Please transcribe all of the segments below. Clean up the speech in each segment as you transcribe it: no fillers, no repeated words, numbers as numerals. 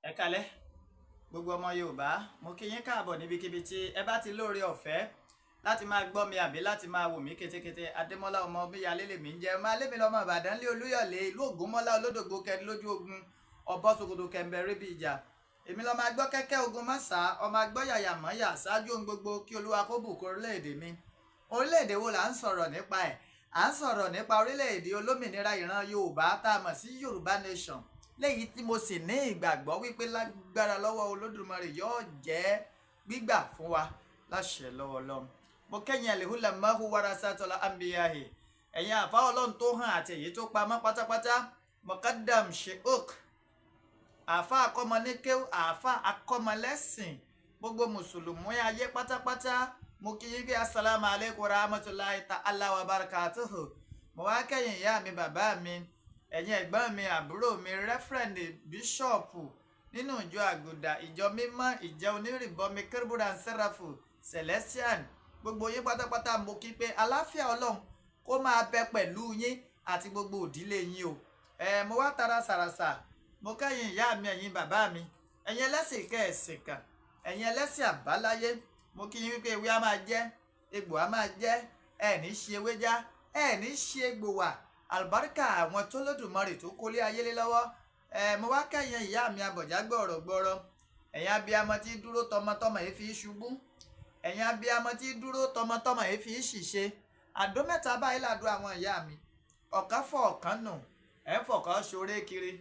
Ẹ kálẹ́ gbogbo ọmọ Yorùbá, mo kí yín káàbọ̀ níbikíbi tí ẹ bá ti lóore ọ̀fẹ́ láti máa gbọ́ mi àbí láti máa wò mí kétékété. Adémọ́lá ọmọ bíyalé lèmi ń jẹ́, máa lémi lọ́mọ Ìbàdàn lé Olúyọ̀lé, ìlú Ògúnmọ́lá olódògbò kẹrin lójú ogun, ọ̀bọ ṣòkòtò kẹ̀ǹbẹ̀ ríbi ìjà. Èmi lọ́mọ agbọ́ kẹ́kẹ́ ogun mọ́sá, ọmọ agbọ́ yàyà mọ́yà. Ṣáájú ohun gbogbo, kí Olúwa kó bùkún orílẹ̀-èdè mi. Orílẹ̀-èdè wo là ń sọ̀rọ̀ nípa ẹ̀? À ń sọ̀rọ̀ nípa orílẹ̀-èdè olómìnira ìran Yorùbá tá a mọ̀ sí Yorùbá Nation, léyìí tí mo sì ní ìgbàgbọ́ wípé lágbára lọ́wọ́ Olódùmarè yóò jẹ́ gbígbà fún wa láṣẹ lọ́wọ́ Ọlọ́run. Mo kẹ́yìn àlehùlẹ̀ mọ́hù wàrà sátọ́lá àmbíyáhì, ẹ̀yin àfa Ọlọ́run tó hàn àti èyí tó pamọ́ pátápátá, Mọ̀kádàm Sheikh, àfa akọ́mọlékéw, àfa akọ́mọlẹ́sìn, gbogbo mùsùlùmí ayé pátápátá, mo kí yín pé asalaamu aleykum rahmatulahi ta'ala wa barakatuhu. Mo wá kẹ́yìn ìyá mi, bàbá mi, ẹ̀yin ẹ̀gbọ́n mi, àbúrò mi, reverend, bíṣọ̀pù nínú ìjọ Àgùdà, ìjọ mímọ́, ìjọ onírìbọmi, Kérúbù and Sẹ́ráfù, Celestian, gbogbo yín pátápátá, mo kí pé aláfíà Ọlọ́run kó máa bẹ pẹ̀lú yín àti gbogbo òdílé yín o. Ẹ mo wá tara sàràsà, mo kẹ́yìn ìyá mi, ẹ̀yin bàbá mi, ẹ̀yin ẹlẹ́sìn kẹ̀sìn kàn, ẹ̀yin ẹlẹ́sìn àbáláyé, mo kí yín wípé ewé á máa jẹ́, egbò á máa jẹ́, ẹ̀ ní ṣe ewé já, ẹ̀ ní ṣe egbò wà, àlùbáríkà àwọn tó lódùmarè tó kólé ayé lé lọ́wọ́. Ẹ mo wá kẹ́yìn ìyá mi abọ̀já gbọ̀rọ̀ gbọ̀rọ̀, ẹ̀yin abiyamọ tí dúró tọmọtọmọ yìí fi ṣubú, ẹ̀yin abiyamọ tí dúró tọmọtọmọ yìí fi ṣìṣe. Àdó mẹ́ta báyìí làdó àwọn ìyá mi, ọ̀kan fọ̀ ọ̀kan nù, ẹ̀ ń fọ̀kan ṣoré kiri.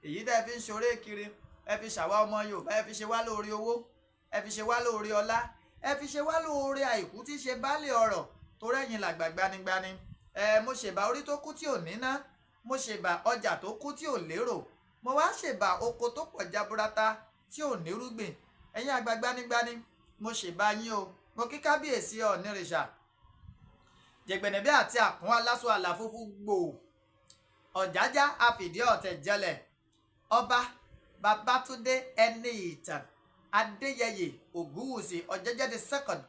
Èyí tẹ́ ẹ fi ń ṣoré kiri, ẹ fi ṣàwa ọmọ Yorùbá, ẹ fi ṣe wá lóore owó, ẹ fi ṣe wá lóore ọlá, ẹ fi ṣe wá lóore àìkú tí ṣe baálé ọrọ̀, tó rẹ́yìn làgbà gbanigbani. Ẹ mo ṣèbà orí tó kú tí ò níná, mo ṣèbà ọjà tó kú tí ò lérò, mo wá ṣèbà oko tó pọ̀ jaburata tí ò nírúgbìn. Ẹ̀yin àgbà gbanigbani, mo ṣèbà yín o. Mo kí kábíyèsí Ọ̀nìrìṣà jẹ̀gbẹ̀nẹ̀bí àti àkún aláṣọ àlà funfun gbòò, ọ̀jájá àfìdí ọ̀tẹ̀ jẹlẹ̀, Ọba Babátúndé Ẹni Ìtàn Adéyẹyè Ògúnwùsì Ọ̀jẹ́jẹ́ the Second.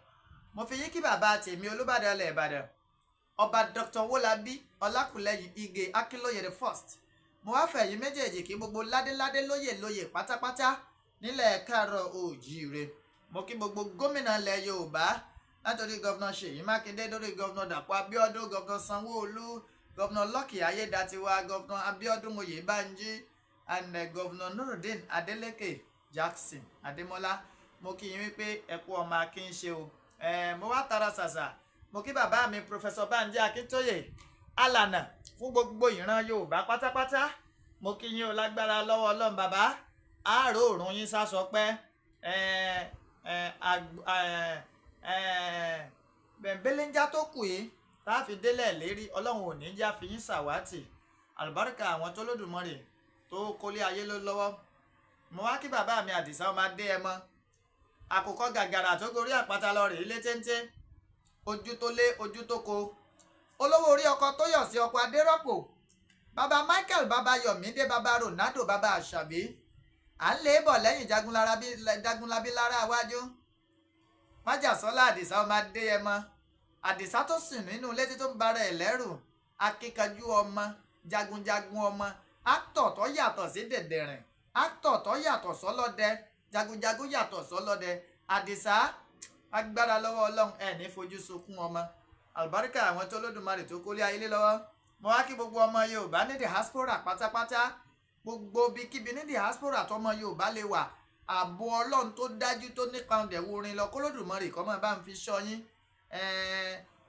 Mo fi yín kí bàbá tèmi, Olúbàdàn ilẹ̀ Ìbàdàn, Ọba Dr. Wọlábí Ọlákùlẹ́yìn Ìgè Akínlóye the First. Mo wá fẹ̀yìn méjèèjì kí gbogbo ládéládé, lóyè lóyè pátápátá nílẹ̀ káàárọ̀ òjíire. Mo kí gbogbo gómìnà ilẹ̀ Yorùbá, látòrí Governor Ṣèyí Mákindé, lórí Governor Dàpọ̀ Abíọ́dún, Governor Sanwó-Olú, Governor Lucky Ayédatiwa, Governor Abíọ́dún Oyèbánjí and Governor Nurudeen Adeleke Jackson Adémọ́lá. Mo kí yín wípé ẹ kú ọmọ akin ṣe o. Mo wá tara ṣàṣà, mo kí bàbá mi, Professor Banji Akíntóyè, alànà fún gbogbo ìran Yorùbá pátápátá. Mo kí yín o. Lágbára lọ́wọ́ Ọlọ́run, bàbá, àárò òrùn yín sásọ pé bẹ̀ńbẹ́lẹ́njá tó kù yìí tá a fi délẹ̀ lérí, Ọlọ́run ò ní já fi yín ṣàwátì, àlùbáríkà àwọn tó lódùmarè tó kólé ayé ló lọ́wọ́. Mo wá kí bàbá mi Àdìsá ọmọ adé ẹ mọ́ àkùkọ gàgàrà tó gorí àpáta lọ rèé lé téńté, ojú tó lé ojú tó ko, olówó orí ọkọ tó yọ̀ sí ọkọ Adérọ́pò, bàbá Michael, bàbá Yọ̀mídé, bàbá Ronaldo, bàbá Àṣàbí. À ń lé bọ̀ lẹ́yìn Jagunlabi lára iwájú. Májàsọ́lá Àdìsá ọmọ Adéyẹmọ, Àdìsá tó sùn nínú létí tó ń bara ẹ̀ lẹ́rù, akíkanjú ọmọ, jagunjagun ọmọ, actor tó yàtọ̀ sí dẹ̀dẹ̀rìn, actor tó yàtọ̀ sọ́lọ́dẹ, jagunjagun yàtọ̀ sọ́lọ́dẹ. Àdìsá, agbára lọ́wọ́ Ọlọ́run, ẹ̀ ní fojú sunkún ọmọ, àlùbáríkà àwọn tó lódùmarè tó kólé ayé lé lọ́wọ́. Mo wá kí gbogbo ọmọ Yorùbá ní diaspora pátápátá, gbogbo ibikíbi ní diaspora tọmọ Yorùbá lè wà, ààbò Ọlọ́run tó dájú tó nípa ọ̀dẹ̀ wurin lọ, kólódùmarè kọ́ máa bá ń fi ṣọ́ yín.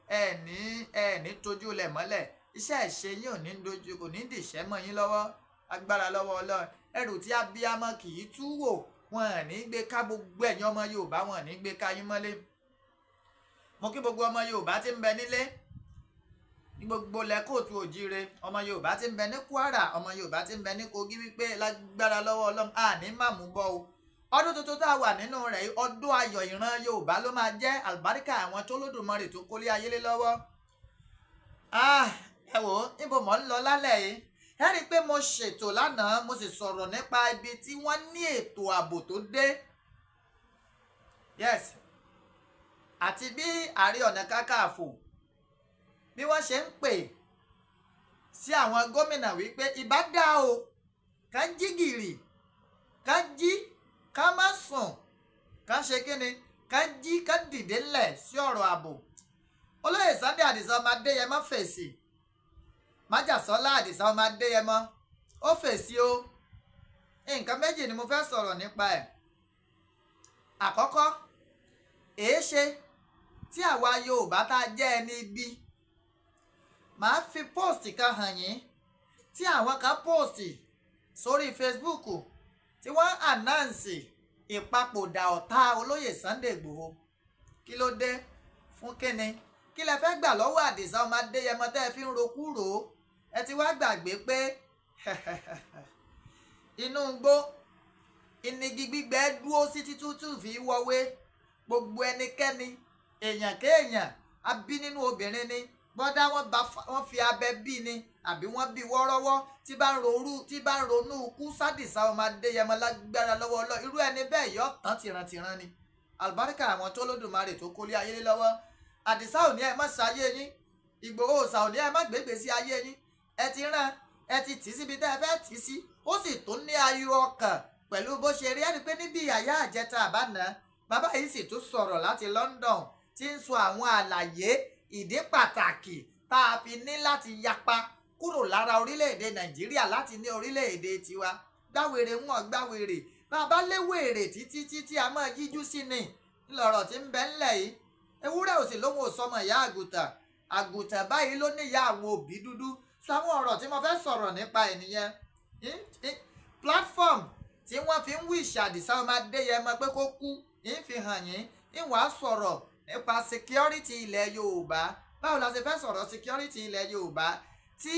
Ẹ ní tójú lẹ̀ mọ́lẹ̀, iṣẹ́ ìṣe yín ò ní dojú, kò ní dìṣẹ́ mọ́ yín lọ́wọ́, agbára lọ́wọ́ Ọlọ́run. Ẹrù tí abiyamọ kì í tú wò, wọn ò ní gbé ká gbogbo ẹ̀yin ọmọ Yorùbá, wọn ò ní gbé ká yín mọ́lé. Mo kí gbogbo ọmọ Yorùbá tí ń bẹ nílé ní gbogbo lẹ́kọ̀ọ́tù òjíire, ọmọ Yorùbá tí ń bẹ ní Kwara, ọmọ Yorùbá tí ń bẹ ní Kogi, wípé lágbára lọ́wọ́ Ọlọ́run, àní màmú bọ́ o. Ọdún tuntun tá a wà nínú rẹ̀ yìí, ọdún ayọ̀ ìran Yorùbá ló máa jẹ́, àlùbáríkà àwọn tó lódùmarè tó kólé ayé lé lọ́wọ́. Ah, ẹ wò ó, níbo mò ń lọ lálẹ́ yìí? Ẹ rí i pé mo ṣètò lánàá, mo sì sọ̀rọ̀ nípa ibi tí wọ́n ní ètò ààbò tó dé, yes, àti bí Ààrẹ Ọ̀nà Kakanfò bí wọ́n ṣe ń pè sí àwọn gómìnà wípé ìbá dá o, ká jí gìrì, ká jí. Kàn ṣe kíni? Kàn jí, kàn dìde ńlẹ̀ sí ọ̀rọ̀ ààbò. Olóyè Sunday Àdìsá ọmọ Adéyẹmọ fèsì. Májàsọ́lá Àdìsá ọmọ Adéyẹmọ ó fèsì o. Nǹkan méjì ni mo fẹ́ sọ̀rọ̀ nípa ẹ̀. Àkọ́kọ́, èéṣe tí àwa Yorùbá tá a jẹ́ ẹni ibi? Màá fi post kan hàn yín tí àwọn kan post sórí Facebook tí wọ́n announce ìpapòdà ọ̀tá olóyè Sunday Igboho. Kí ló dé? Fún kíni? Kí lẹ fẹ́ gbà lọ́wọ́ Àdìsá ọmọ Adéyẹmọ tẹ́ ẹ fi ń rokú rò ó? Ẹ ti wá gbàgbé pé inú igbó ìnigi gbígbẹ dúró sí títútù fi wọ́wé. Gbogbo ẹnikẹ́ni, èèyàn kéèyàn a bí nínú obìnrin ni, bọ́dá wọ́n bá wọ́n fi abẹ bí ni àbí wọ́n bí wọ́rọ́wọ́, tí bá ń ronú kú sádìsá ọmọ Adéyẹmọ, lágbára lọ́wọ́ ọlọ́, irú ẹni bẹ́ẹ̀ yọ tán tìrantìran ni. Àlùbáríkà àwọn tó lódùmarè tó kólé ayé lé lọ́wọ́. Àdìsá ò ní ẹ má ṣayé yín. Ìgbòho òòṣà ò ní ẹ má gbégbé sí ayé yín. Ẹ ti rán, ẹ ti tì síbi tẹ́ ẹ fẹ́ tì sí. Ó sì tún ní ayọ̀ ọkàn pẹ̀lú bó ṣe rí ẹni pé níbi àyà àjẹta àbáná, bàbá yìí sì tún sọ̀rọ̀ láti London, tí ń sọ àwọn àlàyé ìdí pàtàkì tá a fi ní láti yapa kúrò lára orílẹ̀-èdè Nàìjíríà láti ní orílẹ̀-èdè tiwa. Gbáwèrè ń wọ̀n gbáwèrè, bàbá léwèrè títí títí, a máa yíjú sí ni. Ńlọrọ̀ tí ń bẹ ńlẹ̀ yìí, ewúrẹ́ ò sì lóhun ò sọmọ ìyá àgùntàn, àgùntàn báyìí ló ní ìyá àwọn òbí dúdú. Sọ àwọn ọ̀rọ̀ tí mo fẹ́ sọ̀rọ̀ nípa ẹ̀ nìyẹn. Platform tí wọ́n fi ń wish Àdìsá ọmọ Adéyẹmọ pé kó kú ń fi hàn yín. Ń wàá sọ̀rọ̀ nípa security ilẹ̀ Yorùbá. Báwo la ṣe fẹ́ sọ̀rọ̀ security ilẹ̀ Yorùbá tí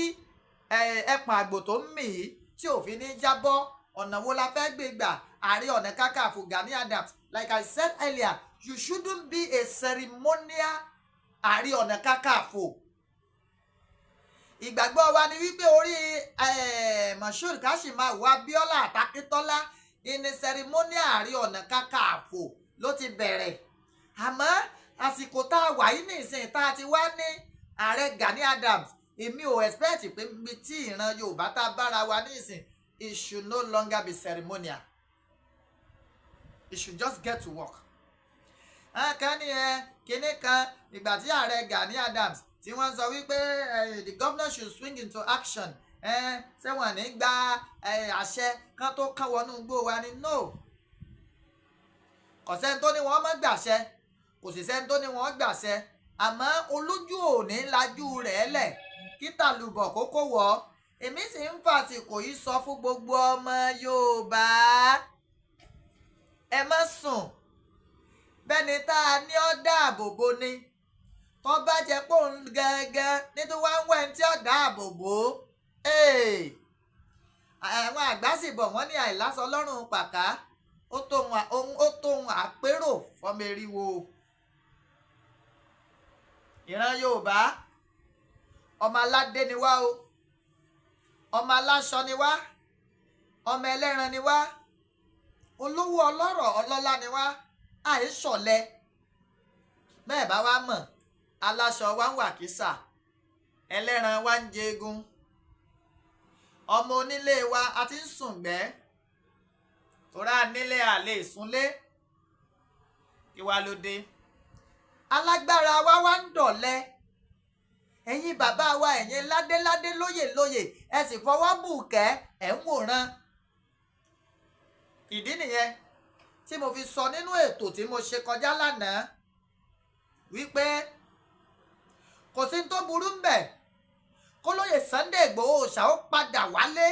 ẹpọ̀n àgbò tó ń mì í tí òfin ní jábọ́? Ọ̀nà wo la fẹ́ gbé gbà? Ààrẹ Ọ̀nà Kakanfò Gani Adams, like I said earlier, you shouldn't be a ceremonial Ààrẹ Ọ̀nà Kakanfò. Ìgbàgbọ́ wa ni wípé orí Moshood Kashimawo Abiola àtàkítọ́lá ìní ceremonial Ààrẹ Ọ̀nà Kakanfò ló ti bẹ̀rẹ̀. Àmọ́ àsìkò tá a wà yìí nìsín, tá a ti wá ní ààrẹ Gani Adams, èmi ò expect pé ibi tí ìran Yorùbá tá a bára wa nísìn, it should no longer be ceremonial. It should just get to work. Kan ní ẹ kinní kan, ìgbà tí ààrẹ Gani Adams tí wọ́n sọ wípé the governor should swing into action, ṣé wọ́n ní gba àṣẹ kan tó kán wọnú igbó wa ni? No, kò sẹ́ni tó ní wọ́n má gbàṣẹ, kò sì sẹ́ni tó ní wọ́n gbàṣẹ. Àmọ́ olójú òní lajú rẹ̀ lẹ̀ kí tàlùbọ̀ kókó wọ̀. Èmi sì ń fàsìkò yìí sọ fún gbogbo ọmọ Yorùbá, ẹ má sùn. Bẹ́ni tá a ní ọ́ dáàbò bo ni, tó bá jẹ́ pé òun gangan nítorí wá ń wẹ̀ tí ó dáàbò bò ó. Àwọn àgbà sì bọ̀, wọ́n ní àìlásọ lọ́rùn pàká ó tóun àpérò fọmọ eriwo. Ìran Yorùbá, ọmọ aládé ni wá o, ọmọ aláṣọ ni wá, ọmọ ẹlẹ́ran ni wá, olówó, ọlọ́rọ̀, ọlọ́lá ni wá, àìsọ̀lẹ. Bẹ́ẹ̀ bá wá mọ̀, aláṣọ wa ń wà kísà, ẹlẹ́ran wa ń jẹgun, ọmọ onílé wa a ti ń sùn gbẹ́ torá nílé àlè ìsúnlé. Kí wá ló dé? Alágbára wa wá ń dọ̀lẹ. Ẹ̀yin bàbá wa, ẹ̀yin ládéládé, lóyè lóyè, ẹ sì fọwọ́ bù kẹ́ ẹ̀ ń wòran. Ìdí nìyẹn tí mo fi sọ nínú ètò tí mo ṣe kọjá lánàá wípé kò sí tó burú ń bẹ̀ kólóyè Sunday Igboho ṣá ó padà wálé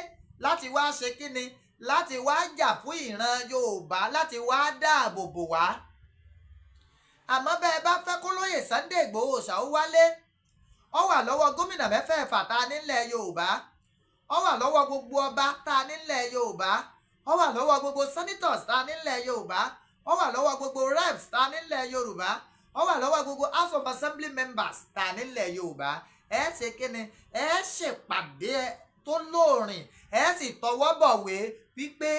láti wá ṣe kíni, láti wá jà fún ìran Yorùbá, láti wá dáàbò bò wá. Àmọ́ bẹ́ẹ̀ bá fẹ́ kólóyè Sunday Igboho ṣá ó wálé, ó wà lọ́wọ́ gómìnà mẹ́fẹ̀ẹ̀fà tá a nílẹ̀ Yorùbá, ó wà lọ́wọ́ gbogbo ọba tá a nílẹ̀ Yorùbá, ó wà lọ́wọ́ gbogbo senators tá a nílẹ̀ Yorùbá, ó wà lọ́wọ́ gbogbo reps tá a nílẹ̀ Yorùbá, ó wà lọ́wọ́ gbogbo House of Assembly members tá a nílẹ̀ Yorùbá. Ẹ ṣe kíni? Ẹ ṣèpàdé tó lóòrìn, ẹ sì tọwọ́ bọ̀wé wípé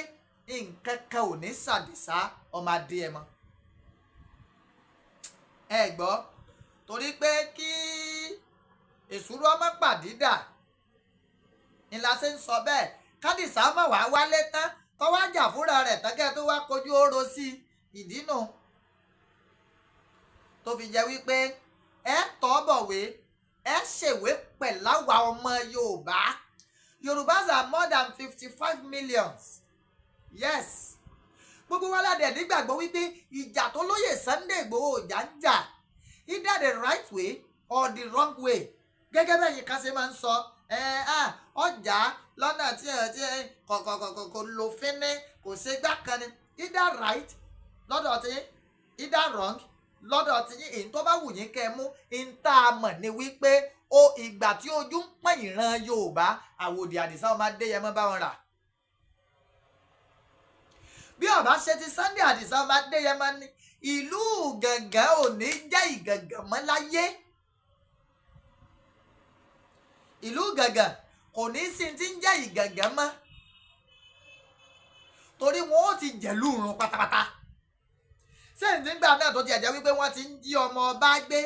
nǹkan kan ò ní ṣàdìsá ọmọ Adéyẹmọ. Ẹ gbọ́, torí pé kí èsúrú ọmọ pàdídà ni la ṣe ń sọ bẹ́ẹ̀. Kádìsá mọ̀ wá wálé tán, tọ́wọ́ jà fúnra rẹ̀ tán, kẹ́ tó wá kojú oró sí i. Ìdínú. Tó fi jẹ́ wípé ẹ tọ́ bọ̀wé, ẹ ṣèwé pẹ̀láwa ọmọ Yorùbá. Yorùbás are more than 55 millions. Yes, gbogbo wa la dẹ̀ nígbàgbọ́ wípé ìjà tó lóyè Sunday Igboho ìjà ń jà, either the right way or the wrong way, gẹ́gẹ́ bẹ́ẹ̀ yìí kan ṣe máa ń sọ ọjà lọ́nà tí ẹ kò lò fínní, kò ṣe gbá kan ni. Either right lọ́dọ̀ tí, either wrong lọ́dọ̀ tí yín, èyí tó bá wù yín kẹ́ ẹ mú ń tá a mọ̀ ni wípé o ìgbà tí ojú ń pọ́n ìran Yorùbá, àwòdì Àdìsá ọmọ Adéyẹmọ bá wọn rà. Bí ọba ṣe ti Sunday Àdìsá ọmọ Adéyẹmọ ní, ìlú Gàngán ò ní jẹ́ Ìgàngán mọ́ láyé. Ìlú Gàngán kò ní sí ti ń jẹ́ Ìgàngán mọ́, torí wọn ó ti jẹ̀lú run pátápátá. Sẹ́yìn nígbà náà tó ti ẹ̀jẹ̀ wípé wọ́n ti ń jí ọmọ ọba gbé,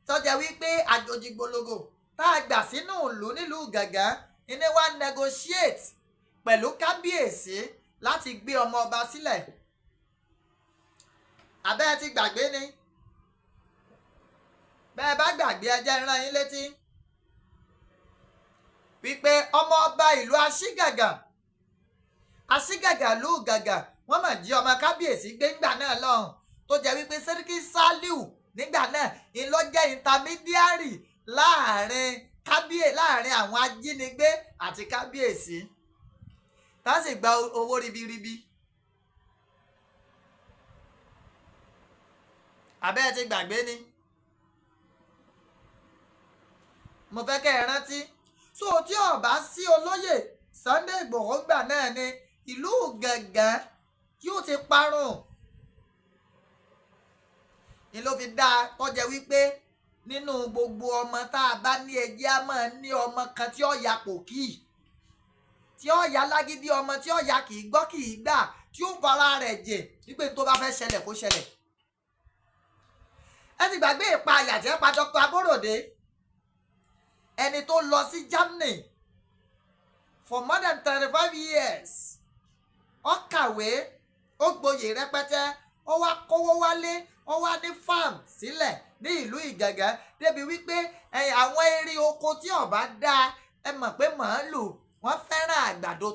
tó jẹ́ wípé àjòjì gbologo tá a gbà sínú ìlú nílùú Gàngán ní wá negotiate pẹ̀lú kábíyèsí láti gbé ọmọ ọba sílẹ̀. Àbẹ́ ẹ ti gbàgbé ni? Bẹ́ẹ̀ bá gbàgbé, ẹ jẹ́ n rán yín létí wípé ọmọ ọba ìlú Aṣígàgà, Aṣígàgà ìlú Gàngàn, wọ́n mà jí ọmọ kábíyèsí gbé ńgbà náà lọ́hùn, tó jẹ́ wípé Sẹ́ríkì Sálíù nígbà náà ń lọ jẹ́ intermediary láàrin àwọn ajínigbé àti kábíyèsí, tá a sì gba owó ribiribi. Àbẹ́ ẹ ti gbàgbé ni? Mo fẹ́ kẹ́ ẹ rántí. So tí ó bá sí olóyè Sunday Igboho gbà náà ni, ìlú Gàngán yóò ti parun. Ni ló fi dáa tọ́jẹ́ wípé nínú gbogbo ọmọ tá a bá ní, ẹjẹ́ á máa ní ọmọ kan tí ó ya pòkì, tí ó ya lágídí, ọmọ tí ó ya kì í gbọ́ kì í gbà, tí ó fara rẹ̀ jìn wípé tó bá fẹ́ ṣẹlẹ̀ kó ṣẹlẹ̀. Ẹ ti gbàgbé ìpa àyà tí ẹ pa Dr. Aborode, ẹni tó lọ sí Germany for more than 35 years. Ó kàwé, ó gboyè rẹpẹtẹ, ó wá kówó wálé, ó wá ní farm sílẹ̀ ní ìlú Ìgàngán, débi wípé àwọn eré oko tí ọba dá, ẹ mọ̀ pé màálù wọ́n fẹ́ràn àgbàdo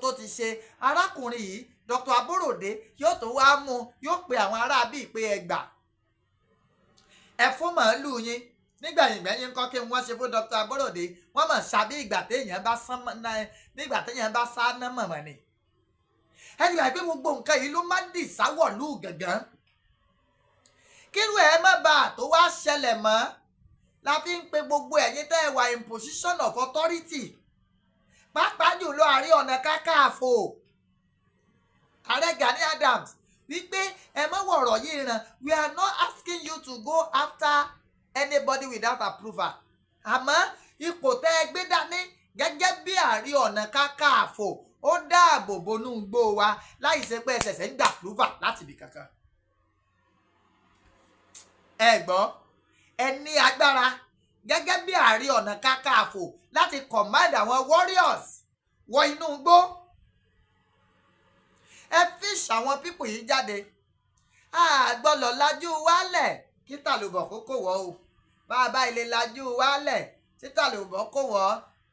tó ti ṣe. Arákùnrin yìí, Dr. Aborode, yóò tó wá mú, yóò pe àwọn ará bíi pé ẹgbà ẹ fún màálù yín. Nígbà yìngbẹ́yìn kọ́ kí wọ́n ṣe fún Dr. Aborode, wọ́n mọ̀ ṣàbí ìgbà téèyàn bá sán, nígbà téèyàn bá sá ná mọ̀mọ́ ni. Ẹni gbà pé gbogbo nǹkan yìí ló má dì sáwọ̀lú Gàngán. Kírú ẹ̀ má bàa tó wá ṣẹlẹ̀ mọ́ la fi ń pe gbogbo ẹ̀yin tẹ́ ẹ wà in position of authority, pàápàá jùlọ Ààrẹ Ọ̀nà Kakanfò, Ààrẹ Gani Adams, wípé ẹ má wọ̀rọ̀ yìí ràn. We are not asking you to go after anybody without approval, àmọ́ ipò tẹ́ ẹ gbé dání gẹ́gẹ́ bí Ààrẹ Ọ̀nà Kakanfò, ó dáàbò bonú igbó wa láì ṣe pé ẹ ṣẹ̀ṣẹ̀ ń gbà approval láti ibì kankan. Ẹ gbọ́, ẹ ní agbára gẹ́gẹ́ bí Ààrẹ Ọ̀nà Kakanfò láti command àwọn warriors wọ inú igbó, ẹ fish àwọn people yìí jáde. A gbọ́dọ̀ lajú wálẹ̀ kí tàlùbọ̀ kó kò wọ́ o. Bá a bá ilé lajú wálẹ̀ tí tàlùbọ̀ kò wọ́,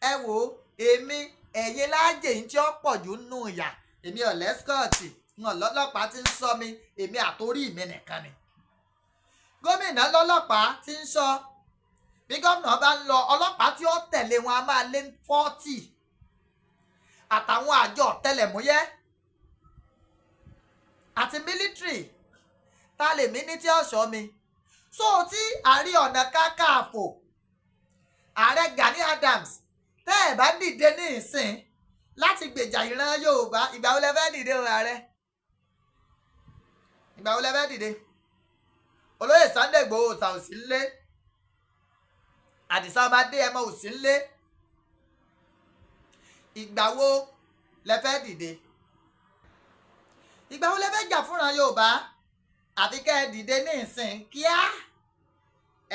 ẹ wò ó, èmi ẹ̀yin láàjè yín tí ó pọ̀ jù nù ìyà. Èmi ò l'escort, ń ọlọ́lọ́pàá tí ń sọ mi, èmi àtórí mi nìkan ni. Gómìnà lọ́lọ́pàá tí ń sọ. Bí gómìnà bá ń lọ, ọlọ́pàá tí ó tẹ̀lé wọn a máa lé 40, àtàwọn àjọ ọ̀tẹlẹ̀múyẹ́ àti military. Ta lèmi ní tí ọ̀ṣọ́ mi? So tí Ààrẹ Ọ̀nà Kakanfò, Ààrẹ Gani Adams, tẹ́ ẹ̀ bá dìde ní ìsìn láti gbèjà ìran Yorùbá, ìgbà wo lẹ fẹ́ dìde o, ààrẹ? Ìgbà wo lẹ fẹ́ dìde? Olóyè Sunday Igboho ta ò sí nlé, Àdìsá ọmọ Adéyẹmọ ò sí nlé. Ìgbà wo lẹ fẹ́ dìde? Ìgbà wo lẹ fẹ́ jà fúnra Yorùbá? Àfi kẹ́ ẹ dìde ní ìsìn kíá.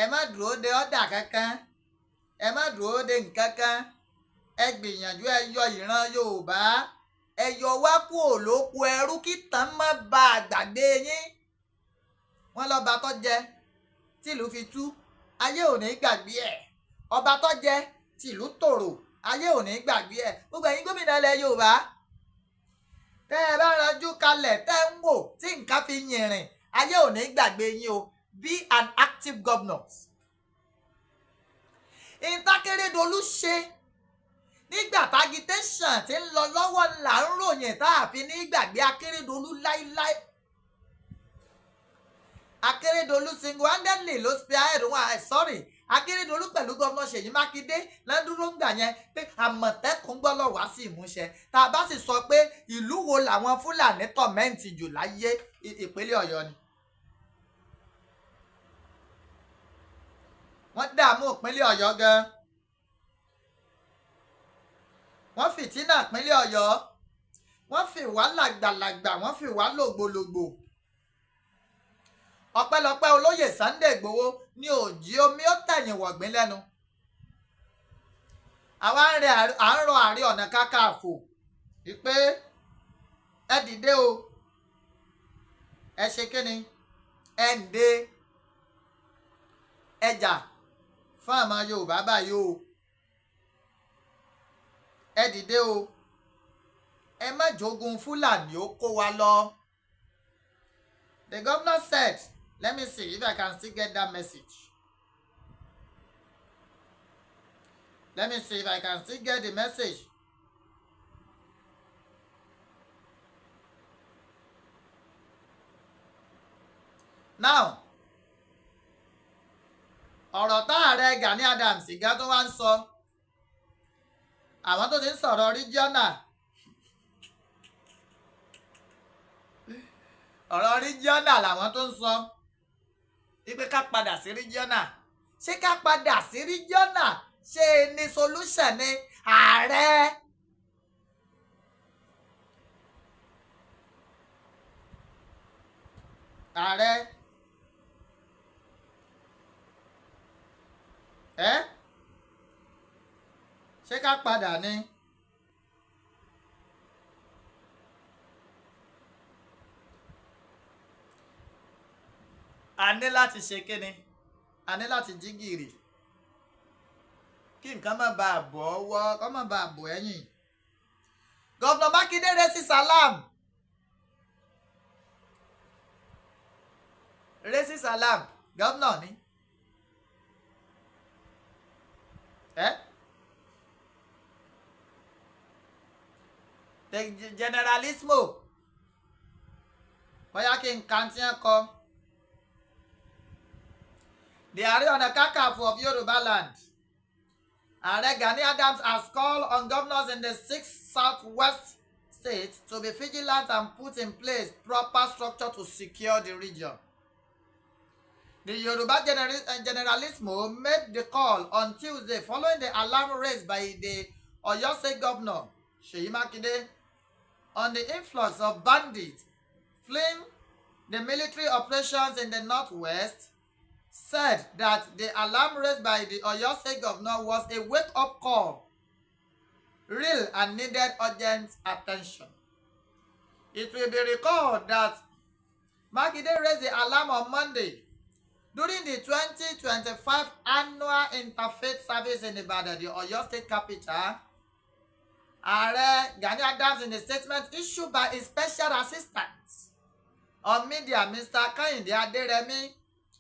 Ẹ má dúró de ọ̀dà kankan, ẹ má dúró de nǹkan kan. Ẹ gbìyànjú, ẹ yọ ìran Yorùbá, ẹ yọ wá kúrò lóko ẹrú, kí tán má ba àgbàgbé yín. Wọ́n lọ́ba tó jẹ tìlú fi tú, ayé ò ní gbàgbé ẹ̀. Ọba tó jẹ tìlú tòrò, ayé ò ní gbàgbé ẹ̀. Gbogbo ẹ̀yin gómìnà ilẹ̀ Yorùbá tẹ́ ẹ bá ranjú kalẹ̀, tẹ́ ń wò tí nǹkan fi yìnrìn, ayé ò ní gbàgbé yín o. Be an active governor. Ìtàkérédolú ṣe nígbà t'agitation tí ń lọ lọ́wọ́ là ń ròyìn tá a fi ní gbàgbé Akérédolú láíláí. Akérédolú single-handedly ló spearhead wọn, sorry, Akérédolú pẹ̀lú Governor Ṣèyí Mákindé lẹ́dúró ń gbà yẹn pé Àmọ̀tẹ́kùn gbọ́dọ̀ wá sí ìmúṣẹ. Tá a bá sì sọ pé ìlú wo làwọn Fúlàní torment jù láyé, ìpínlẹ̀ Ọ̀yọ́ ni. Wọ́n dààmú ìpínlẹ̀ Ọ̀yọ́ gan, wọ́n fìtínà ìpínlẹ̀ Ọ̀yọ́, wọ́n fi wá làgbàlagbà, wọ́n fi wá lògbòlògbò. Ọpẹ́lọpẹ́ olóyè Sunday Igboho ní òjì omi ó tẹ̀yìn wọ̀gbìn lẹ́nu. Àwa ń rọ Ààrẹ Ọ̀nà Kakanfò wípé ẹ dìde o, ẹ ṣe kíni, ẹ ń dé ẹjà fún àwọn Yorùbá báyìí o. Ẹ dìde o, ẹ má jogun Fúlàní ó kó wa lọ. The governor said, let me see if I can still get that message. Let me see if I can still get the message. Now, ọ̀rọ̀ tá ààrẹ Gani Adams gan tó wá ń sọ, àwọn tó ti ń sọ̀rọ̀ regional, ọ̀rọ̀ regional làwọn tó ń sọ wípé ká padà sí regional. Ṣé ká padà sí regional ṣé ní solution ni, ààrẹ? Ààrẹ, ẹ ṣé ká padà ni? A ní láti ṣe kíni? A ní láti jí gìrì kí nǹkan má bàa bọ̀ ọwọ́, kó má bàa bọ̀ ẹ̀yìn. Governor Makinde raises alarm, raises alarm. Governor ni ẹ. The generalissimo, bóyá kí n kan tí ń kọ. The Ààrẹ Ọ̀nà Kakanfò of Yoruba land, Ààrẹ Gani Adams, has called on governors in the six southwest states to be vigilant and put in place proper structure to secure the region. The Yoruba Generalissimo made the call on Tuesday following the alarm raised by the Oyo State Governor, Seyi Makinde, on the influx of bandits fleeing the military operations in the northwest, said that the alarm raised by the Oyo State Governor was a wake-up call, real and needed urgent attention. It will be recalled that Makinde raised the alarm on Monday during the 2025 annual interfaith service in Ibadan, the Oyo State capital. Ààrẹ Gani Adams, in a statement issued by his special assistant on media, Mr. Kehinde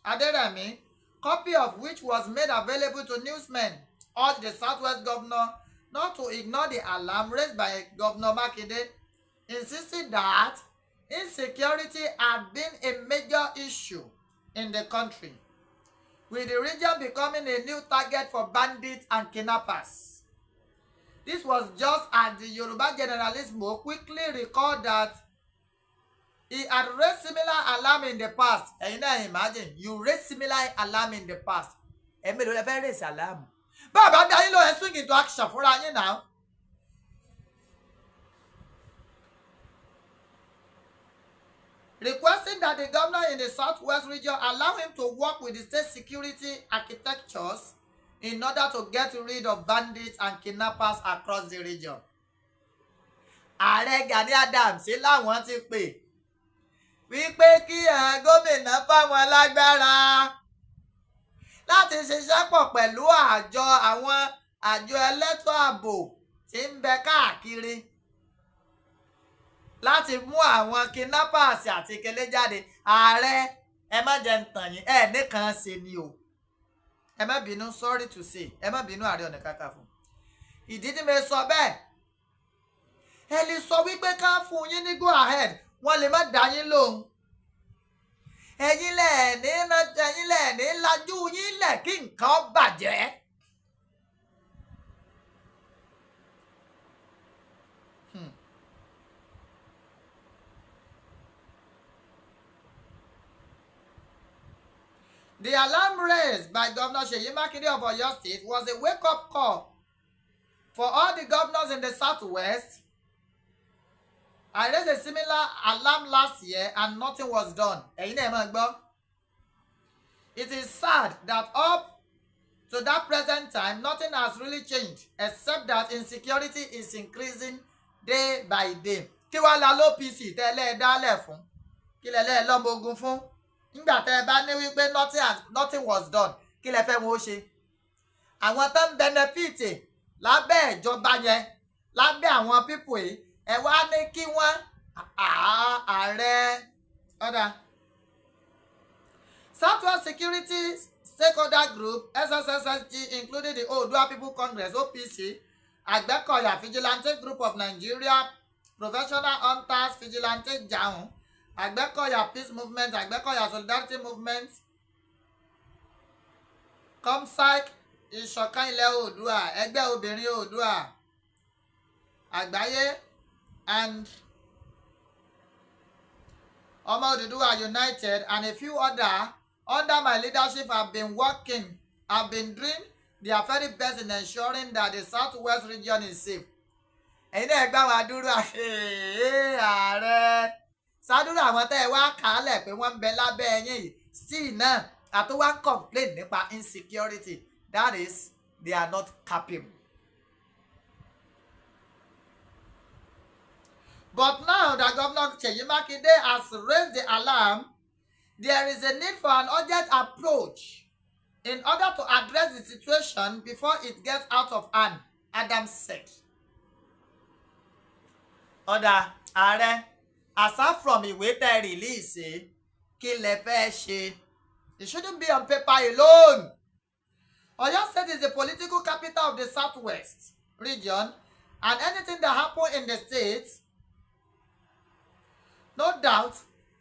Aderemi, copy of which was made available to newsmen, urged the Southwest governor not to ignore the alarm raised by Governor Makinde, insisting that insecurity had been a major issue in the country, with the region becoming a new target for bandits and kidnappers. This was just as the Yoruba Generalissimo quickly recalled that he had raised similar alarm in the past. Ẹ̀yin náà, imagine you raise similar alarm in the past. Ẹ̀mí ló lè fẹ́ raise alarm. Bàbá dá yín lọ, ẹ swing into action fúnra yín náà. Requesting that the governor in the southwest region allow him to work with the state security architectures in order to get rid of bandits and kidnappers across the region. Ààrẹ Gani Adams láwọn ti pè Wípé kí àwọn gómìnà fáwọn lágbára láti ṣiṣẹ́ pọ̀ pẹ̀lú àjọ àwọn àjọ elétò ààbò tí ń bẹ káàkiri láti mú àwọn kidnappers àti kele jáde. Ààrẹ, ẹ má jẹ́ ń tàn yín, ẹ nìkan ṣe ni o. Ẹ má bínú, sorry to say, ẹ má bínú, Ààrẹ Ọ̀nà Kakanfò. Ìdí tí mo sọ bẹ́ẹ̀, ẹ lè sọ wípé ká fún yín ní go ahead, wọ́n lè má dá yín lóhùn. Ẹ̀yin lẹ̀ ní lajú yín lẹ̀ kí nǹkan bàjẹ́. The alarm raised by Governor Seyi Makinde of Oyo State was a wake-up call for all the governors in the Southwest. I raised a similar alarm last year and nothing was done. Ẹ̀yin náà máa gbọ́. It is sad that up to that present time, nothing has really changed except that insecurity is increasing day by day. Kí wàá la l'OPC tẹ́lẹ̀ ẹ dálẹ̀ fún? Kí lẹ lẹ́ lọ́mọ ogun fún? Nígbà tẹ́ ẹ bá ní wípé nothing was done, kí lẹ fẹ́ wọn ó ṣe? Àwọn tó ń benefit lábẹ́ ìjọba yẹn, lábẹ́ àwọn people yìí, ẹ wá ní kí wọ́n ààrẹ ọ̀dà. Southwest Security Stakeholder Group, SSSG, including the Oodua People Congress, OPC, Agbekoya Vigilante Group of Nigeria, Professional Hunters Vigilante Jaun, Agbekoya Peace Movement, Agbekoya Solidarity Movement, COMSAC, Ìṣọ̀kan Ilẹ̀ Oòduà, Ẹgbẹ́ Obìnrin Oòduà Àgbáyé and Ọmọ Odùduwà United and a few other under my leadership have been doing their very best in ensuring that the Southwest region is safe. Ẹ̀yin náà gbá wa dúró, ààrẹ sádúró, àwọn tẹ́ ẹ wá kàálẹ̀ pé wọ́n ń bẹ lábẹ́ ẹ̀yìn yìí sí náà àtúwá ń complain nípa insecurity. That is, they are not capable. But now that Governor Seyi Makinde has raised the alarm, there is a need for an urgent approach in order to address the situation before it gets out of hand, Adams said. Ó dáa, ààrẹ, aside from ìwé tẹ́ release, kí lẹ fẹ́ ṣe? It shouldn't be on paper alone. Oyo State is the political capital of the Southwest region, and anything that happen in the state, no doubt,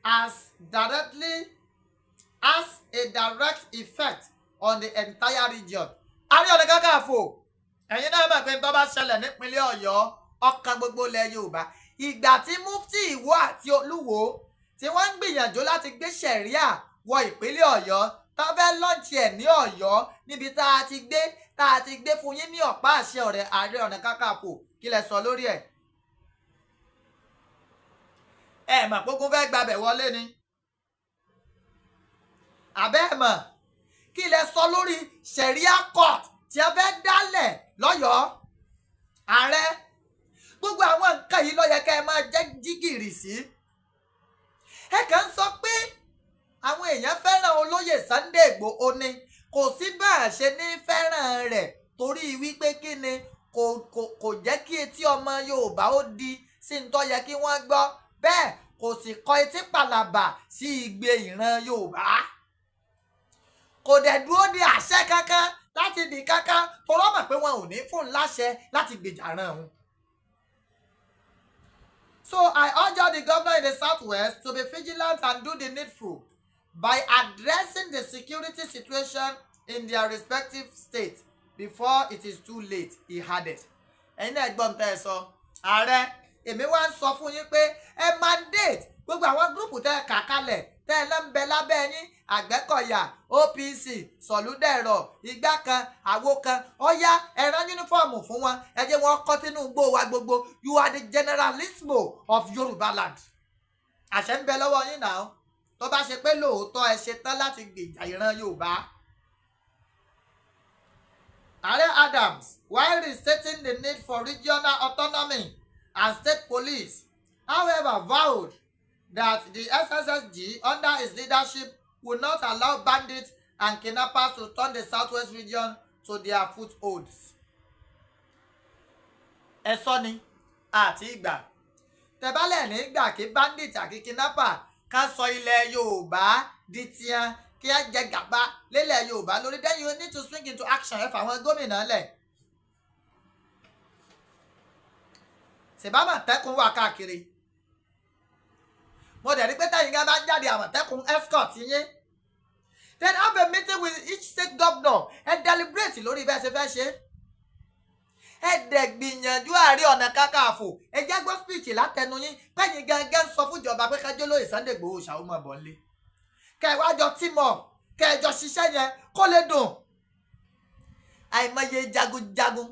has a direct effect on the entire region. Ààrẹ Ọ̀nà Kakanfò, ẹ̀yin náà mọ̀ pé tó bá ṣẹlẹ̀ nípínlẹ̀ Ọ̀yọ́, ọkàn gbogbo ilẹ̀ Yorùbá. Ìgbà tí Mufti Ìwó àti Olúwo tí wọ́n ń gbìyànjú láti gbé ṣẹ̀ríà wọ ìpínlẹ̀ Ọ̀yọ́, tó fẹ́ launch ẹ̀ ní Ọ̀yọ́ níbi tá a ti gbé fún yín ní ọ̀pá àṣẹ ọ̀rẹ́, Ààrẹ Ọ̀nà Kakanfò, kí lẹ sọ lórí ẹ̀? Ẹ mọ̀ pógún fẹ́ gbabẹ̀ wọlé ni àbẹ́ ẹ̀ mọ̀? Kí lẹ sọ lórí sharia court tí a fẹ́ dálẹ̀ lọ́yọ̀ọ́? Ààrẹ, gbogbo àwọn nǹkan yìí ló yẹ kẹ́ ẹ máa jẹ́ jígìrì sí. Ẹ kàn ń sọ pé àwọn èèyàn fẹ́ràn olóyè Sunday Igboho ni. Kò sí bá a ṣe ní fẹ́ràn rẹ̀, torí wípé kí ni, kò jẹ́ kí etí ọmọ Yorùbá ó di sí ń tó yẹ kí wọ́n gbọ́. Bẹ́ẹ̀ kò sì kọ etí pàlàbà sí igbe ìran Yorùbá. Kò dẹ̀ dúró de àṣẹ kankan láti ibì kankan, torọ́ mọ̀ pé wọn ò ní fún un láṣẹ láti gbèjà ran òun. So I urge all the governor in the Southwest to be vigilant and do the needful by addressing the security situation in their respective states before it is too late, he added. Ẹ̀yin náà gbọ́n tẹ́ ẹ sọ. Ààrẹ, èmi wá ń sọ fún yín pé ẹ mandate gbogbo àwọn group tẹ́ ẹ kà kalẹ̀, tẹ́ ẹ lọ́ ń bẹ lábẹ́ yín, Àgbẹ̀kọ̀yà, OPC, Sọ̀lúdẹ̀rọ̀, igbá kan, àwo kan, ọ̀yá, ẹ rán uniform fún wọn, ẹ jẹ́ wọn kọ́ Tinubu wa gbogbo. You are the generalissimo of Yorùbá land. Àṣẹ ń bẹ lọ́wọ́ yín náà, tó bá ṣe pé lóòótọ́ ẹ ṣe tán láti gbèjà ìran Yorùbá. Ààrẹ Adams, while restating the need for regional autonomy and state police, however, vowed that the SSSG under his leadership will not allow bandits and kidnappers to turn the southwest region to their footholds. Ẹ sọ ni àti ìgbà tẹ̀bálẹ̀ nígbà kí bandit àti kidnapper ká sọ ilẹ̀ Yorùbá di tiẹ̀, kí á jẹ gàba lélẹ̀ Yorùbá lórí, then you need to swing into action. Ẹ fà àwọn gómìnà lẹ̀. Ṣèbámọ̀tẹ́kùn wà káàkiri. Mo dẹ̀ rí pé táyìn gan bá jáde, Àmọ̀tẹ́kùn escort yín. Then have a meeting with each state governor and deliberate lórí bẹ́ẹ̀ ṣe fẹ́ ṣe. Ẹ dẹ̀ gbìyànjú Ààrẹ Ọ̀nà Kakanfò, ẹ jẹ́ gbọ́ speech látẹnu yín pẹ́yìn gangan, sọ fún ìjọba pé kájọ́ lóye Sunday Igboho ṣàwọn ọmọ bọ̀ nílé, kẹ́ ẹ wá jọ team up, kẹ́ ẹ jọ ṣiṣẹ́ yẹn kó lè dùn. Àìmọye jagunjagun,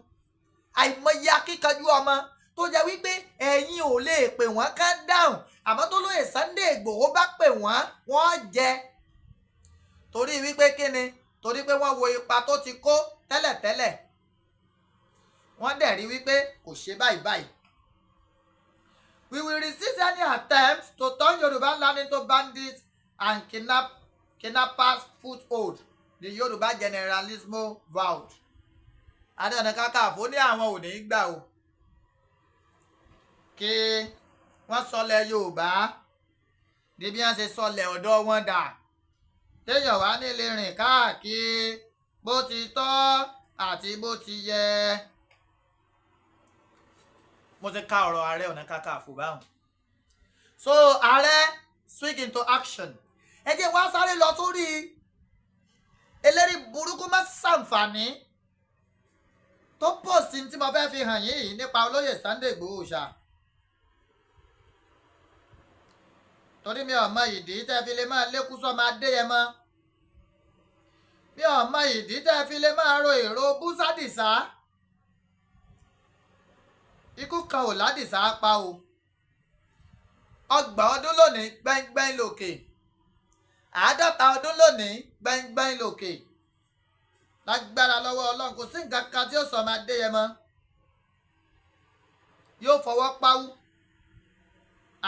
àìmọye akíkanjú ọmọ tó jẹ́ wípé ẹ̀yin ò lè pè wọ́n ká dáhùn, àmọ́ tó lóye Sunday Igboho bá pè wọ́n, wọ́n jẹ. Torí wípé kíni? Torí pé wọ́n wo ipa tó ti kó tẹ́lẹ̀tẹ́lẹ̀, wọ́n dẹ̀ rí wípé kò ṣe báyìí báyìí. We will resist any attempt to turn Yoruba land into bandits and kidnappers foothold, the Yoruba Generalissimo vowed. Ààrẹ Ọ̀nà Kakanfò ní àwọn ò ní gbà o kí wọ́n sọlẹ̀ Yorùbá di bí wọ́n ṣe sọlẹ̀ ọ̀dọ̀ wọn dà, téèyàn wá nílé rìn káàkiri bó ti tọ́ àti bó ti yẹ. Mo ti ka ọ̀rọ̀ Ààrẹ Ọ̀nà Kakanfò báwọn. So ààrẹ, swing into action. Ẹ jẹ́ wá sáré lọ sórí eléri burúkú má ṣàǹfààní tó post tí mo fẹ́ fi hàn yín yìí nípa olóyè Sunday Igboho ṣá, torí mi ò mọ ìdí tẹ́ fi lè máa lékún sọ́mọ Adéyẹmọ, mi ò mọ ìdí tẹ́ fi lè máa ro èrò búsádìsá. Ikú kan ò ládìsá pa o. 30 ọdún lónìí, gbẹ́ngbẹ́ng lòkè. 50 ọdún lónìí, gbẹ́ngbẹ́ng lòkè. Lágbára lọ́wọ́ Ọlọ́run, kò sí nǹkan kan tí ó sọ ọmọ Adéyẹmọ. Yóò fọwọ́ páwú,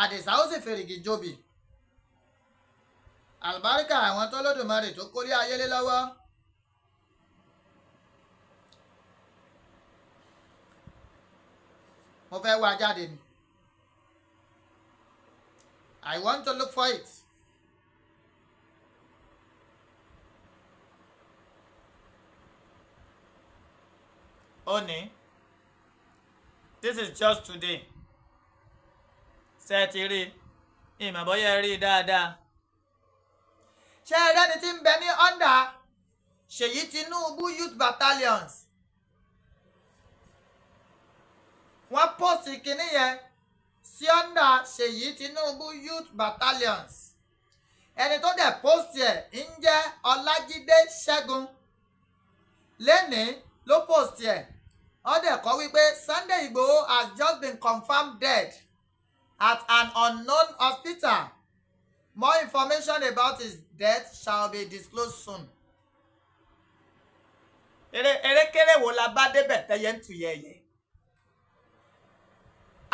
Àdìsá ó sì fèrègì jobi. Àlùbáríkà àwọn tó lódùmarè tó kólé ayé lé lọ́wọ́. Mo fẹ́ wá jáde ni. I want to look for it. Ó ní this is just today. Ṣé ẹ ti rí i? Ìmọ̀ bóyá ẹ rí i dáadáa. Ṣé ẹ rẹ́ni tí ń bẹ ní under Ṣèyí Tinubu Youth Battalions? Wọ́n post kinní yẹn sí under Ṣèyí Tinubu Youth Battalions. Ẹni tó dẹ̀ post ẹ̀ ń jẹ́ Ọlájídé Ṣẹ́gun. Lénìí ló post ẹ̀. Wọ́n dẹ̀ kọ wípé Sunday Igboho has just been confirmed dead at an unknown hospital. More information about his death shall be disclosed soon. Eré erékéré wo la bá débẹ̀ tẹ́yẹ ń tù yẹ̀yẹ̀?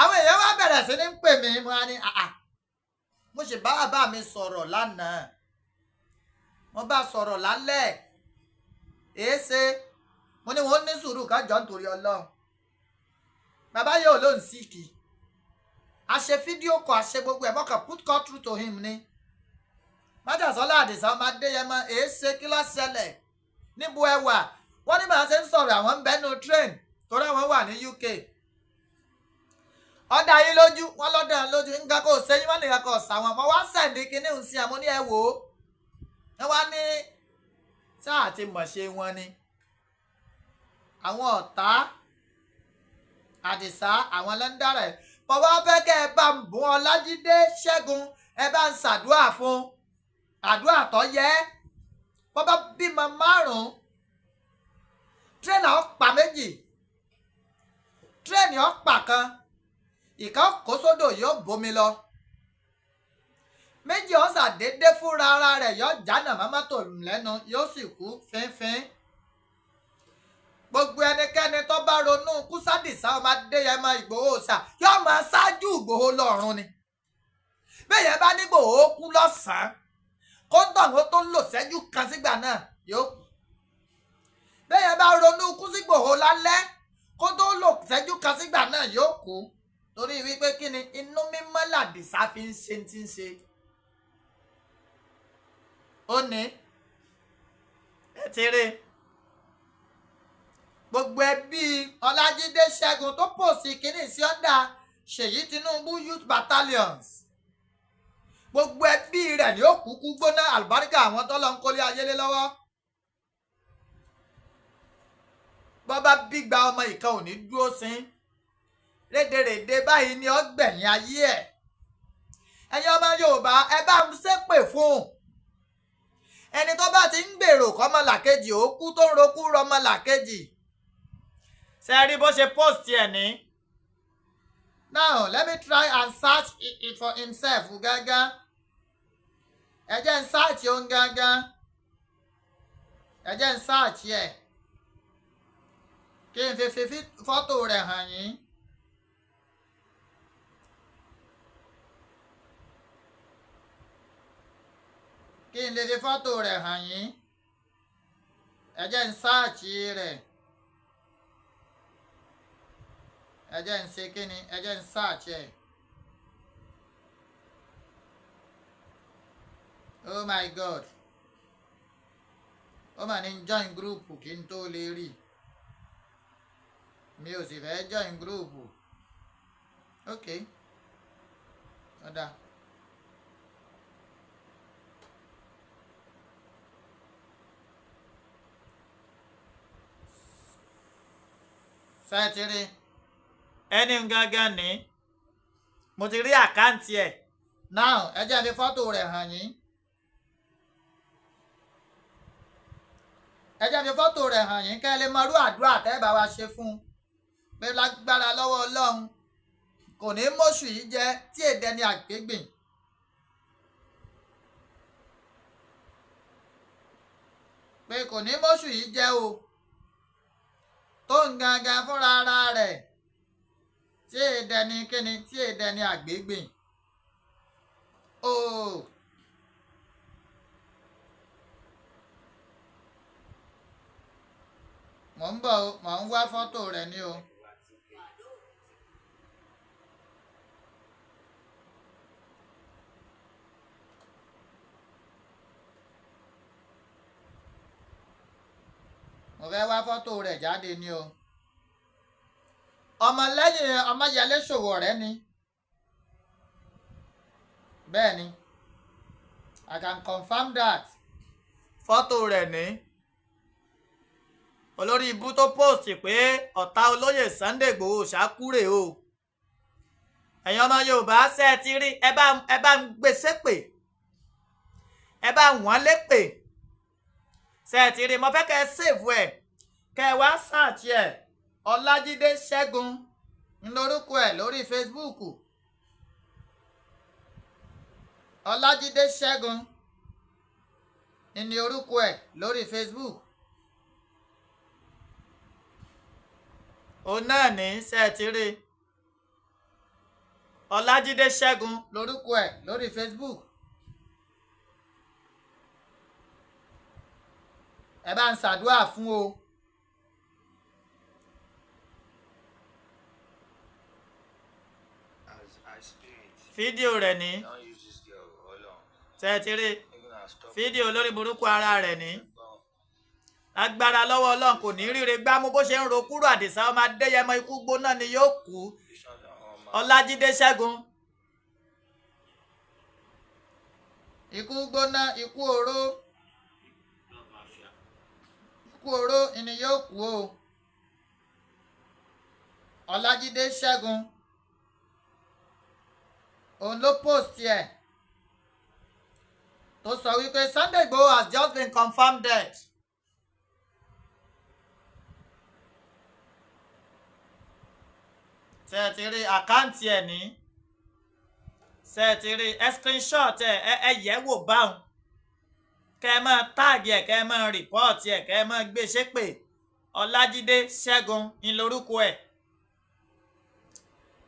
Àwọn èèyàn wá bẹ̀rẹ̀ sí ní pè mí. Mo á ní àà, mo sì bá bàbá mi sọ̀rọ̀ lánàá, mo bá sọ̀rọ̀ lálẹ́. Èéṣe mo ní wọn ní sùúrù kájọ nítorí Ọlọ́run. Bàbá yóò ló ń sick. A ṣe fídíò kọ, a ṣe gbogbo ẹ̀, mọ́kàn put call through to him ni. Májàsọ́lá Àdìsá ọmọ Adéyẹmọ, èéṣe, kí ló ṣẹlẹ̀, níbo ẹ wà? Wọ́n ní màá ṣe ń sọ̀rọ̀, àwọn ń bẹ́nu train torí àwọn wà ní UK. Ọ̀dà yín lójú? Wọ́n lọ́dà lójú. Nǹkan kò sẹ́yìn, wọ́n nìkan kò sàwọn. Ọmọ wa send kinní ń sin àmọ́ ní ẹ wò ó. Ẹ wá ní sáà ti mọ̀ ṣe wọn ni àwọn ọ̀tá Àdìsá, àwọn ló ń dára ẹ̀. Mo wá fẹ́ kẹ́ ẹ bá ń bùn Ọlájídé Ṣẹ́gun, ẹ bá ń ṣàdúrà fún, àdúrà tó yẹ. Bọ́ bá bímọ márùn-ún, tírélà ó pa méjì, tírẹ́ẹ̀nì ó pa kan, ìkan kó sódò yóò bómi lọ, méjì ó ṣàdédé fúnra ara rẹ̀ yóò jánà mọ́ mọ́tò lẹ́nu, yóò sì kú fínfín. Gbogbo ẹnikẹ́ni tó bá ronú kú sádìsá ọmọ Adéyẹmọ Ìgbòho ṣá yóò máa ṣáájú Ìgbòho lọ́run ni. Bẹ́ẹ̀ yẹn bá ní Ìgbòho kú lọ́sàn-án, kó tọ̀hún tó lò ṣẹ́jú kan sígbà náà yóò kú. Bẹ́ẹ̀ yẹn bá ronú kú sí Ìgbòho lálẹ́, kó tó lò ṣẹ́jú kan sígbà náà yóò kú. Torí wípé kí ni? Inú mímọ́ làdìsá fi ń ṣe ti ń ṣe. Ó ní ẹ ti rí gbogbo ẹbí Ọlájídé Ṣẹ́gun tó post kínní sí under Ṣèyí Tinubu Youth Battalions, gbogbo ẹbí rẹ̀ ni ó kúkú gbóná. Àlùbáríkà àwọn tọ́lọ́ ń kólé ayélé lọ́wọ́. Bọ́bá bígba ọmọ ìkan ò ní dúró sí rédèrèdè báyìí ni ọgbẹ̀yìn ayé ẹ̀. Ẹ̀yin ọmọ Yorùbá, ẹ bá ń ṣépè fún un. Ẹni tó bá ti ń gbèrò kọ́mọlàkejì ó kú, tó ń rokú rọmọlàkejì. Ṣe rí bó ṣe post ẹ̀ ní. Now let me try and search it for himself gángan. Ẹ jẹ́ ń search òun gángan, ẹ jẹ́ ń search ẹ̀ kí n fi fọ́tò rẹ̀ hàn yín. Kí n lè fi fọ́tò rẹ̀ hàn yín, ẹ jẹ́ ń search rẹ̀. Ẹ jẹ́ ń ṣe kí ni? Ẹ jẹ́ ń search ẹ̀. Oh my God, ó mà ní join group kí n tó lè rí. Mi ò sì fẹ́ join group. Ok, ó dáa. Ṣé ti rí ẹni gangan ní? Mo ti rí account ẹ̀ now. Ẹ jẹ́ fi fọ́tò rẹ̀ hàn yín. Ẹ jẹ́ fi fọ́tò rẹ̀ hàn yín kẹ́ ẹ lè mọ irú àdúrà tẹ́ ẹ bá wa ṣe fún un pé lágbára lọ́wọ́ Ọlọ́run, kò ní mọ́ṣù yìí jẹ́ tí èdè ni àgbégbìn. Pé kò ní mọ́ṣù yìí jẹ́ o, tó ń gangan fúnra ara rẹ̀ tí èdè ni kíni, tí èdè ni àgbégbìn. Ooo. Mò ń bọ̀ o, mò ń wá fọ́tò rẹ̀ ní o. Mo fẹ́ wá fọ́tò rẹ̀ jáde ní o. Ọmọlẹ́yìn Ọmọyẹlé Sowore ni. Bẹ́ẹ̀ ni, I can confirm that. Fọ́tò rẹ̀ ní. Olórí ibú tó post pé ọ̀tá olóyè Sunday Igboho ṣàkúrè o. Ẹ̀yin ọmọ Yorùbá, ṣe é ti rí? Ẹ bá ń gbé ṣépè, ẹ bá wọ́n lépè. Ṣe é ti rí? Mo fẹ́ kẹ́ ẹ save ẹ̀, kẹ́ ẹ wá search ẹ̀. Ọlájídé Ṣẹ́gun ń lórúkọ ẹ̀ lórí Facebook. Ọlájídé Ṣẹ́gun ní orúkọ ẹ̀ lórí Facebook. Òun náà ní. Ṣe é ti rí? Ọlájídé Ṣẹ́gun lórúkọ ẹ̀ lórí Facebook. Ẹ bá ń ṣàdúrà fún o. As I spirit Fídíò rẹ̀ ní. don use this girl Ọlọ́run. Ṣe é ti rí? Make una stop. Fídíò lórí burúkú ara rẹ̀ ní. Gbọ́n. Agbára lọ́wọ́ Ọlọ́run, kò ní ríre gbámú. Bó ṣe ń ro kúrò Àdìsá ọmọ Adéyẹmọ, ikú gbóná ni yóò kú. This one na ọmọ. Ọlájídé Ṣẹ́gun, ikú gbóná, ikú oró, Love mafia. Ikú oró ni yóò kú o. Ọlájídé Ṣẹ́gun, òun ló post ẹ̀ tó sọ wípé Sunday Igboho has just been confirmed dead. Ṣe ẹ ti rí account ẹ̀ ní? Ṣe ẹ ti rí? Ẹ screenshot ẹ, ẹ yẹ̀ wò báwọn, kẹ́ ẹ máa tag ẹ̀, kẹ́ ẹ máa report ẹ̀, kẹ́ ẹ máa gbé ṣépè. Ọlájídé Ṣẹ́gun ń lorúkọ ẹ̀.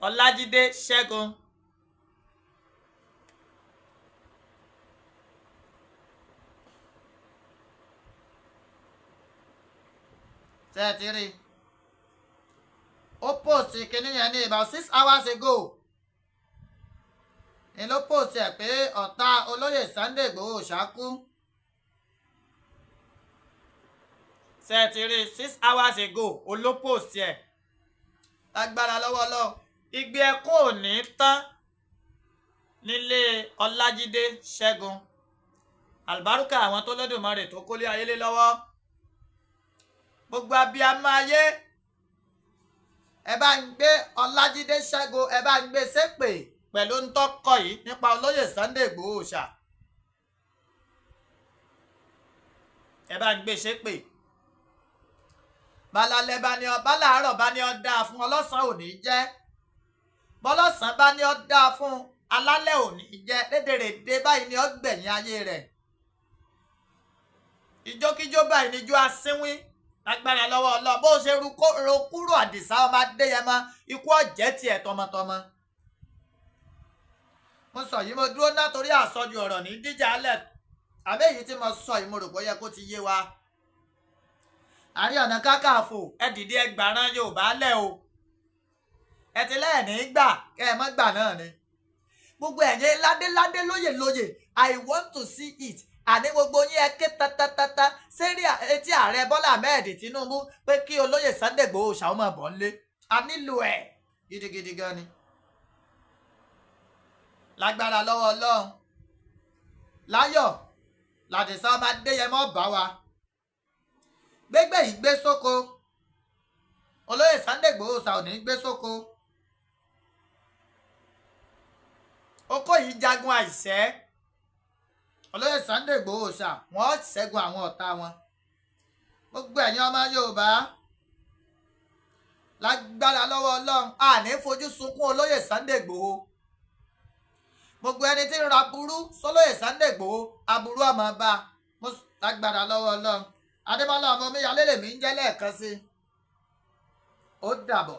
Ọlájídé Ṣẹ́gun. Tẹ́ ẹ ti rí i? Ó post kinní yẹn ní about 6 hours ago ni ló post ẹ̀ pé ọ̀tá olóyè Sunday Igboho ṣáku. Ṣé ẹ ti rí i? 6 hours ago ó ló post ẹ̀. Lágbára lọ́wọ́ lọ, igbe ẹkún ò ní tán nílé Ọlájídé Ṣẹ́gun. Àlùbáríkà àwọn tó lódùmarè tó kólé ayé lé lọ́wọ́, gbogbo abiyamọ ayé, ẹ bá ń gbé Ọlájídé Ṣẹ́gun, ẹ bá ń gbé ṣépè pẹ̀lú ntọ́kọ yìí nípa olóyè Sunday Igboho ṣá. Ẹ bá ń gbé ṣépè. Balalẹ́ bá ní ọ, bálàárọ̀ bá ní ọ dáa fún, ọlọ́sàn ò ní jẹ́. Bọ́lọ́sàn bá ní ọ dáa fún, alálẹ̀ ò ní jẹ́. Rédèrèdè báyìí ni ọ gbẹ̀yìn ayé rẹ̀. Ìjókíjó báyìí níjó asínwín. Lágbára lọ́wọ́ Ọlọ́run, bó ṣe ro kúrò Àdìsá ọmọ Adéyẹmọ, ikú ọ̀jẹ̀ tiẹ̀ tọmọtọmọ. Mo sọ yìí, mo dúró ná torí àsọjù ọ̀rọ̀ ní díjà alẹ̀. Àbẹ́ èyí tí mo sọ yìí, mo rò bóyá kó ti yé wa. Ààrẹ Ọ̀nà Kakanfò, ẹ dìde, ẹgbàrán Yorùbá lẹ̀ o. Ẹ ti lẹ́ẹ̀ní gbà kẹ́ ẹ mọ́ gbà náà ni. Gbogbo ẹ̀yin ládéládé, lóyè lóyè, I want to see it. Àní gbogbo yín, ẹ ké tatatata sérí etí ààrẹ Bọ́lá Ahmed Tinubu pé kí olóyè Sunday Igboho ṣàwọn máa bọ̀ ńlé. A nílò ẹ̀ gidigidi gan ni. Lágbára lọ́wọ́ Ọlọ́run, láyọ̀ làdìsá ọmọ Adéyẹmọ bá wa gbégbé yìí gbé sóko. Olóyè Sunday Igboho ṣà ò ní gbé sóko. Oko yìí jagun àìsẹ́. Olóyè Sunday Igboho ṣà, wọ́n ṣẹ́gun àwọn ọ̀tá wọn. Gbogbo ẹ̀yin ọmọ Yorùbá, lágbára lọ́wọ́ Ọlọ́run, àní fojú sunkún olóyè Sunday Igboho. Gbogbo ẹni tí ń ra burú sólóyè Sunday Igboho, aburú ọmọ bá. Lágbára lọ́wọ́ Ọlọ́run, Adémọ́lá ọmọ omíyalé lèmi ń jẹ́ lẹ́ẹ̀kan sí i. Ó dàbọ̀.